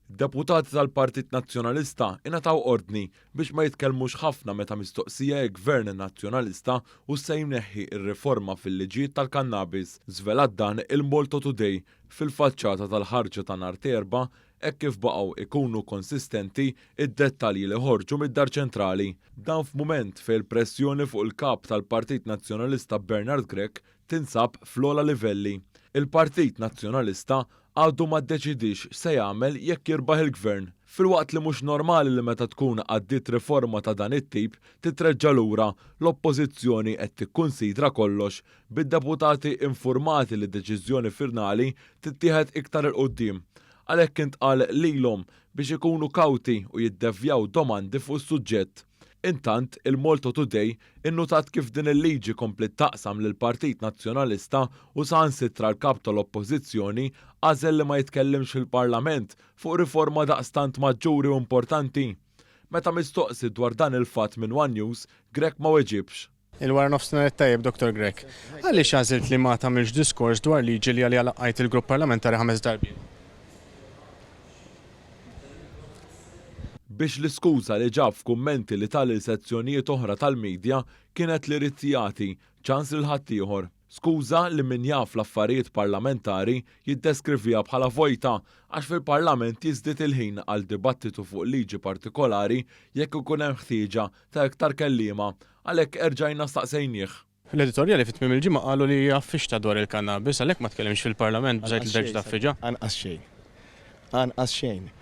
Deputati tal-Partit Nazzjonalista ingħataw ordni biex ma jitkellmux ħafna meta mistoqsija jekk Gvern Nazzjonalista hux se jneħħi r-riforma fil-liġijiet tal-kannabis. Żvelat dan il-Malta Today fil-faċċata tal-ħarġa ta' nhar t'Erbgħa hekk kif baqgħu ikunu konsistenti d-dettalji li ħorġu mid-Dar Ċentrali. Dan f'mument fejn il-pressjoni fuq il-Kap tal-Partit Nazzjonalista Bernard Grech tinsab fl-ogħla livelli. Il-Partit Nazzjonalista għadu ma ddeċidiex x'se jagħmel jekk jirbaħ il-Gvern. Filwaqt li mhux normali li meta tkun għaddiet riforma ta' dan it-tip titreġġa' lura, l-Oppożizzjoni qed tikkunsidra kollox, bid-deputati infurmati li deċiżjoni finali tittieħed iktar 'il quddiem. Għalhekk intqal lilhom biex ikunu kawti u jiddevjaw domandi fuq is-suġġett. Intant, il-Malta Today innutat kif din il-liġi kompliet taqsam lill-Partit Nazzjonalista u saħansitra l-Kap tal-Oppożizzjoni għażel li ma jitkellimx fil-Parlament fuq riforma daqstant maġġuri u importanti. Meta mistoqsi dwar dan il-fatt minn one News, Grech ma weġibx. Il-wara nofsinhar it-tajjeb, Dottor Grech. Għaliex għażilt li ma tagħmilx diskors dwar liġi li għaliha laqqajt il-grupp parlamentari ħames darbiet? Biex l-iskuża li ġab f'kummenti li ta lil sezzjonijiet oħra tal-media kienet li ried jagħti ċans lil ħaddieħor. Skuża li min jaf l-affarijiet parlamentari jiddeskriviha bħala vojta għax fil-Parlament jiżdied il-ħin għal dibattitu fuq liġi partikolari jekk ikun hemm ħtieġa ta' iktar kelliema. Għalhekk erġajna staqsejnieh. L-editorjali fi tmiem il-ġimgħa qalu li hija għaffixta dwar il-kannabis, għalhekk ma tkellimx fil-Parlament bżajt li terġa' tgħaffiġha? Anqas xejn. Anqas xejn.